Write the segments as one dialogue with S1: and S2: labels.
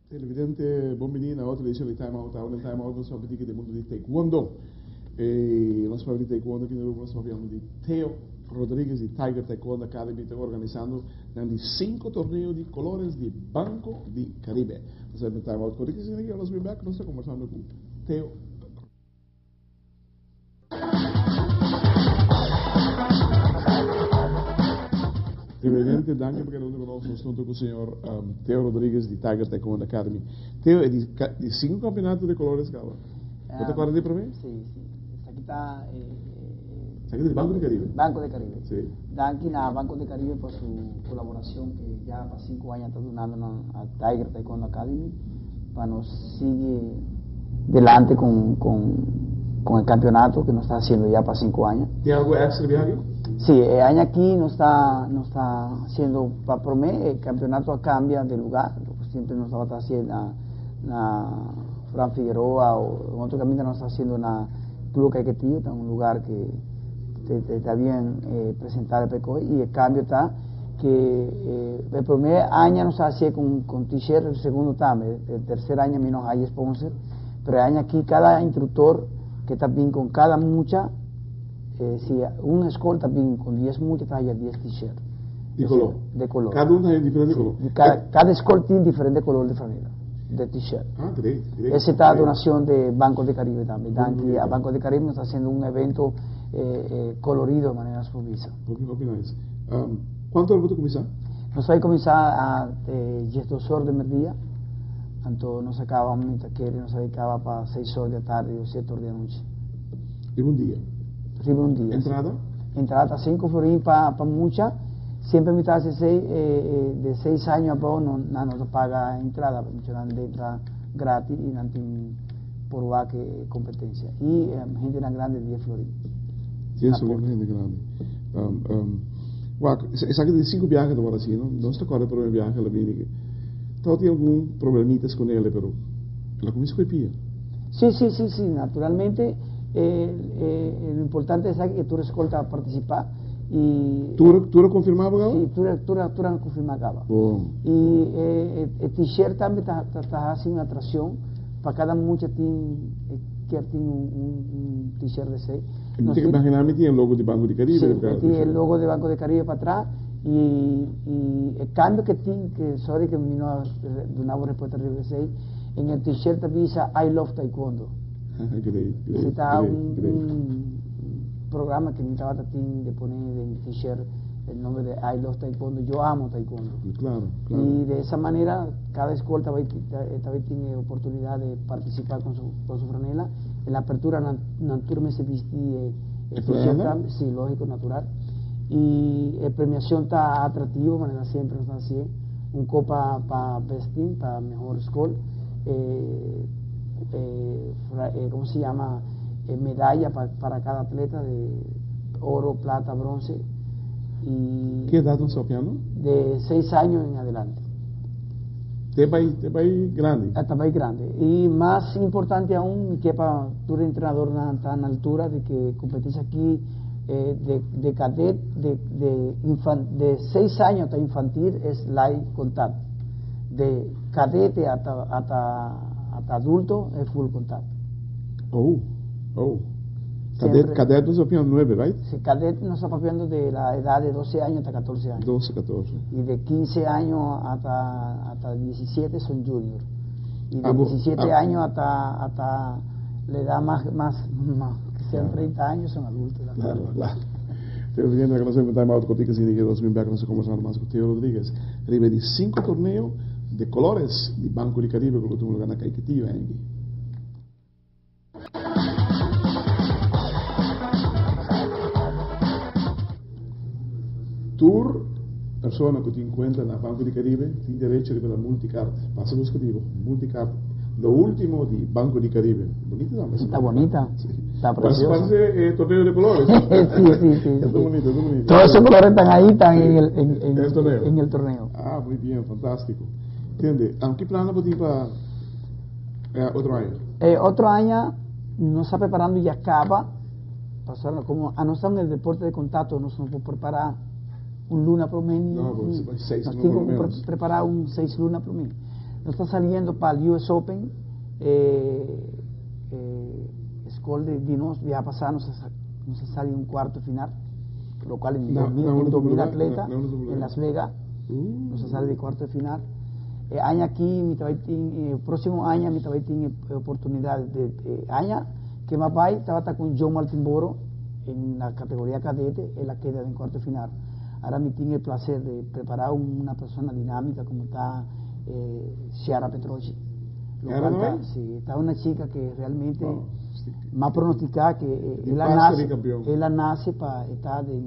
S1: Televidente, bon bini na otro edicion di Time Out. Awe den Time Out nos papia di mundo di Taekwondo. E nos papia di Taekwondo aki na Aruba nos papiando di Theo Rodriguez di Tiger Taekwondo Academy ta organisando nan di cinco torneo di colores di Banco di Caribe. Nos ta den Time Out con Ricky Sinigi, nos bin back, nos ta conversando cu Theo. Televidente, danki pa keda hunto ku nos. Nos hunto ku señor Theo Rodriguez di Tiger Taekwondo Academy. Theo, e di, di cinco campeonato de colores caba. Bo ta corda di prome?
S2: Si, si. Esaki ta
S1: Esaki ta di Banco di Caribe?
S2: Banco di Caribe.
S1: Si.
S2: Danki na Banco di Caribe pa su colaboracion que ya pa cinco aña ta dunando na Tiger Taekwondo Academy pa nos sigui delante con, con, con el campeonato que nos ta haciendo ya pa cinco aña.
S1: Tin algo extra di aki?
S2: Si, e aña aki nos ta, nos ta haciendo pa prome, e campeonato a cambia de lugar, siempre nos tabata haciendo na, na Fran Figueroa o en otro caminda nos ta haciendo na Club Caiquetío, ta un lugar que te, ta bien eh, presentable pa e coge, y e cambio ta que eh, e prome aña nos hacié con, con t-shirt, el segundo tambe, el tercer aña mi no hay sponsor, pero e aña aki cada instructor que ta bin con cada mucha, eh, si un escol ta bin con 10 mucha, ta haya 10 t-shirt.
S1: Di color?
S2: De color.
S1: Cada un ta haya diferente
S2: Sí,
S1: color?
S2: di cada, cada escol tin diferente color de franela, de t-shirt.
S1: Ah, great, great.
S2: Ese ta
S1: great.
S2: donación de Banco de Caribe tambe. Danki
S1: Bonito.
S2: a Banco de Caribe nos ta haciendo un evento eh, eh, colorido, manera nos por bisa.
S1: Hopi, hopi nice. Um, cuanto hora bo ta cuminsa?
S2: Nos ta cuminsa a eh, 12 or di merdia, anto nos a caba mi ta kere nos a caba pa 6 or di atardi o 7 or di anochi.
S1: Riba un dia?
S2: Riba un dia.
S1: Entrada?
S2: Entrada ta 5 florin pa, pa mucha. Semper mi ta haci esey, eh, eh, de 6 años abao no, nan no ta paga entrada, muchanan entra gratis y nan tin por wak e competencia. Y eh, hendenan grande 10 florin.
S1: 10 florin pa hende grandi. Um, um, wak, esaki di cinco biaha ta word así, no? Nos ta corda prome biaha la bini que tawata tin algun problemitas con ele, pero el a cuminsa cu e pia.
S2: Sí, sí, sí, sí, naturalmente eh, eh, lo importante es que tur escol ta participa y
S1: Tur, tur a confirma bo caba?
S2: Sí, tur, tur, tur a confirma caba.
S1: Bon.
S2: Y eh, e t-shirt tambe ta, ta, ta haci un atraccion pa cada mucha tin, eh, kier tin un, un, un t-shirt de esey.
S1: Mi tin imagina mi tin e logo di Banco di Caribe.
S2: Sí, tin e logo di Banco di Caribe pa atras y, y e cambio que tin, que sorry que mi no a duna bo respuesta riba esey, en e t-shirt ta bisa I love Taekwondo.
S1: Great, great,
S2: Ese ta
S1: great,
S2: un,
S1: great.
S2: un programa que mi tabata tin de pone den t-shirt el nombre de I love Taekwondo, yo amo Taekwondo.
S1: Claro, claro.
S2: Y de esa manera cada escuela tabata tin e oportunidad de participar con su, con su franela. En la apertura nan, nan tur mester bisti e, e
S1: E
S2: t-shirt
S1: franela?
S2: tambe, sí, lógico, natural. Y e premiación ta atractivo, manera siempre nos ta haciendo. Un copa pa best team, pa mejor school. Eh, eh, eh, ¿cómo se llama? Eh, medalla pa, para cada atleta de oro, plata, bronce. Y
S1: Ki edad nos ta papiando?
S2: De 6 años en adelante.
S1: Te bay, te bay grandi.
S2: Te bay grandi. Y mas importante aún, mi ke pa tur entrenadornan ta na altura di que competencia aki eh, de, de cadet, de, de, infan, de 6 años hasta infantil es light contact. De cadete hasta, hasta, hasta adulto es full contact.
S1: Oh, oh. Cadet,
S2: Siempre.
S1: cadet nos ta papiando 9, right?
S2: Sí, cadet nos ta papiando de la edad de 12 años hasta 14 años.
S1: 12, 14.
S2: Y de 15 años hasta, hasta 17 son junior. Y de
S1: Ah,
S2: 17
S1: ah.
S2: años hasta, hasta la edad más, más, más que sean
S1: Claro.
S2: 30 años son adultos.
S1: Claro, claro. Televidente, nos ta time out cortico asina nos ta bin back nos ta conversando mas cu Theo Rodriguez. Riba di cinco torneo de colores di Banco di Caribe cu lo tuma lugar na Caiquetio aña. Tur persona cu tin cuenta na Banco di Caribe tin derecho riba la multicard. Pasa busca di bo multicard. Lo último di Banco di Caribe. Bunita tambe.
S2: Está bunita.
S1: Sí.
S2: Está precioso.
S1: Parece torneo de colores.
S2: Sí.
S1: Está bonito, está bonito.
S2: Todos esos colores están ahí, están en el, en,
S1: El torneo.
S2: en el torneo.
S1: Ah, muy bien, fantástico. Entiende? Ki plan bo tin pa otro aña?
S2: Otro año nos está preparando y acaba, pasando como a no estar en el deporte de contacto, nos no puede preparar un luna promedio.
S1: No, pues, 6
S2: nos
S1: no,
S2: tiene
S1: por lo
S2: que
S1: menos.
S2: preparar un 6 luna promedio. Nos está saliendo para el US Open, scol de nos, ya pasado nos sale un cuarto final, lo cual en
S1: No,
S2: 2000,
S1: no,
S2: en
S1: no,
S2: 2000
S1: no,
S2: atletas
S1: no, no, no, no.
S2: en Las Vegas, nos sale de cuarto de final. Año aquí, mi tabaitín, próximo año, mi tabaitín, oportunidad de año, que más va, estaba hasta con John Martín Boro en la categoría cadete, en la queda en cuarto de final. Ahora me tiene el placer de preparar una persona dinámica como está Ciara Petrocci. Lo
S1: ¿Ciara
S2: cual
S1: también?
S2: está, sí, está una chica que realmente
S1: Wow, sí.
S2: más pronosticada que
S1: Y
S2: ella
S1: pasa
S2: nace,
S1: de campeón.
S2: ella nace pa estar de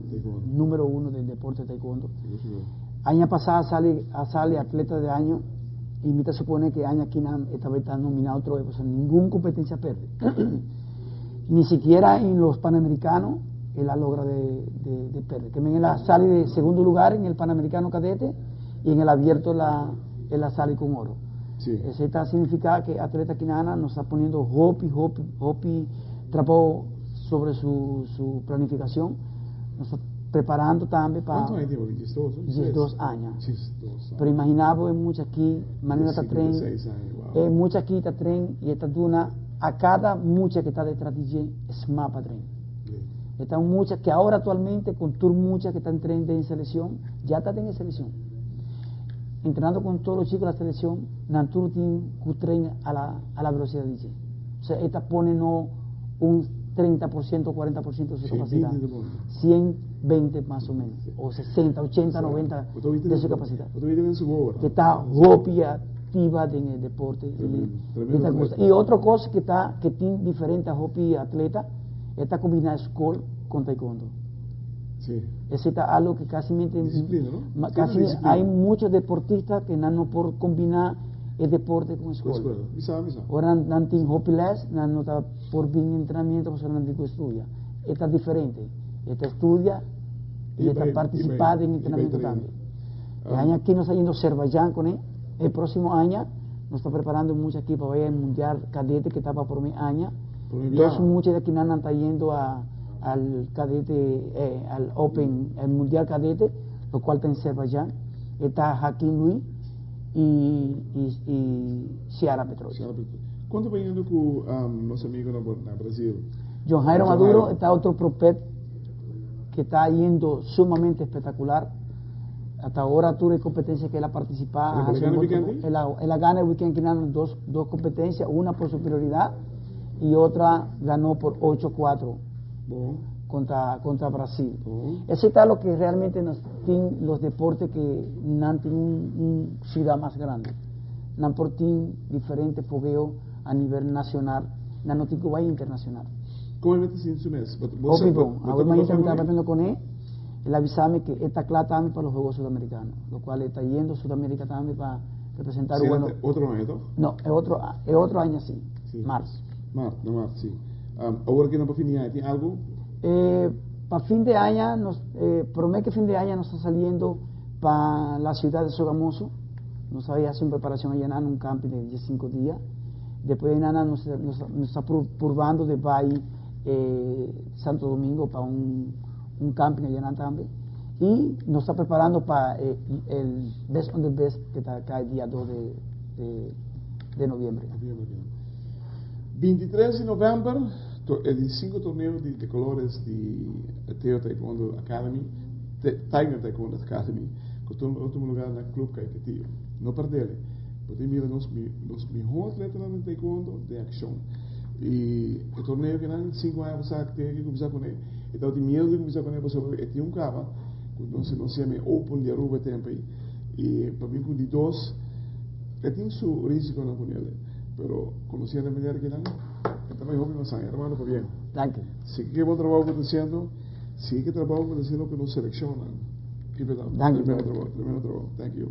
S1: Taekwondo.
S2: número 1 del deporte de taekwondo.
S1: Sí, sí, sí.
S2: Año pasado sale atleta de año y me supone que año aquí esta vez está nominado otro vez, pues ninguna competencia pierde. Ni siquiera en los Panamericanos él la logra de perder. Que en la sale de segundo lugar en el Panamericano cadete y en el abierto él la sale con oro. Eso está significa que atleta Quinana nos está poniendo hopi, hopi, hopi, trapo sobre su planificación. Nos está preparando también para
S1: ¿Cuántos años tiene? 22, ¿no?
S2: 22 años.
S1: 22 años.
S2: Pero imaginaba es mucha aquí, manera está tren,
S1: 56 años, wow.
S2: mucha aquí está tren y esta duna, a cada mucha que está detrás de ella es mapa tren. Están muchas que ahora actualmente con tour muchas que están en tren de selección, ya están en selección. Entrenando con todos los chicos de la selección, Nantur tiene un tren a la velocidad de ella. O sea, esta pone no un 30%, 40% de su
S1: Sí,
S2: capacidad.
S1: 20 de pone.
S2: 120 más o menos, o 60, 80, 90
S1: Usted viste
S2: de
S1: en
S2: su
S1: su
S2: capacidad.
S1: Usted viste en su obra.
S2: Que está gopia activa en el deporte. Y
S1: Tremendo, tremendo
S2: esta
S1: atleta.
S2: cosa. Y otra cosa que está, que tiene diferente a hopi atleta, esta combina school con taekwondo. Ese está algo que casi mente,
S1: Disciplina, ¿no?
S2: ma,
S1: Tiene
S2: casi
S1: disciplina.
S2: hay muchos deportistas que no por combinar el deporte con
S1: Con
S2: escuela.
S1: escuela. Mi sabe.
S2: Ahora no tienen hopi les, no está por bien entrenamiento, pues no tienen estudia. Esta es diferente. Esta estudia y
S1: Y
S2: esta
S1: va y
S2: participa
S1: va
S2: en
S1: y va
S2: entrenamiento
S1: y
S2: también. El
S1: Ah.
S2: año aquí nos está yendo Azerbaiyán con él. El próximo año nos está preparando mucho aquí para ver el mundial cadete que estaba por mi año.
S1: Por mi
S2: Dos
S1: viaje.
S2: muchos de aquí no están yendo al cadete, al Open, el mundial cadete, lo cual está en Azerbaiyán. Está Joaquín Luis y Ciara Petrocci.
S1: Ciara Petrocci. ¿Cuánto va yendo con nuestro amigo en Brasil?
S2: John Jairo
S1: John
S2: Maduro,
S1: Jairo.
S2: está otro propet que está yendo sumamente espectacular. Hasta ahora tuve competencia que él ha participado.
S1: ¿El
S2: Hace
S1: gana
S2: un
S1: el
S2: buen
S1: weekend?
S2: tiempo. Él gana el weekend que gana dos competencias, una por superioridad y otra ganó por 8-4
S1: Bom.
S2: contra Brasil.
S1: Bom.
S2: Ese está lo que realmente nos tienen los deportes que no tienen un ciudad más grande. No por tienen diferente fogueo a nivel nacional, no tiene que internacional.
S1: ¿Cómo me sientes su mes?
S2: Obvio, ahora mañana estaba hablando con él, él avísame que esta clase también para los Juegos Sudamericanos, lo cual está yendo a Sudamérica también para representar
S1: Sí,
S2: bueno.
S1: ¿Otro año?
S2: No, es otro año sí,
S1: Sí.
S2: marzo.
S1: Marzo, no marzo, sí. Ahora que no para fin de año, ¿tiene algo?
S2: Para fin de año, nos promete que fin de año nos está saliendo para la ciudad de Sogamoso. Nos había hecho una preparación allá en un camping de 5 días. Después de nada nos está probando de Valle Santo Domingo para un camping allá en también. Y nos está preparando para el Best on the Best que está acá el día 2 de noviembre.
S1: 23 di november, el 5 torneo de colores de Theo Taekwondo Academy, Tiger Taekwondo Academy, que está en último lugar en el Club Caiquetio. No perderle, porque mira los mejores atletas de taekwondo de acción. Y el torneo que dan 5 años pasado, tiene que comenzar con él. Entonces, tiene miedo de comenzar con él, porque tiene un cava, entonces no se llama Open de Aruba Tempe. Y para mí, con de 2, tiene su riesgo no con él. Pero conociendo la manera que dan, está muy joven, no sabe, hermano, pues bien.
S2: Thank you.
S1: Sí, qué buen trabajo que está haciendo, sí, qué trabajo que está haciendo que nos seleccionan. Keep it up.
S2: Thank you.
S1: Tremendo trabajo, tremendo trabajo. Thank you.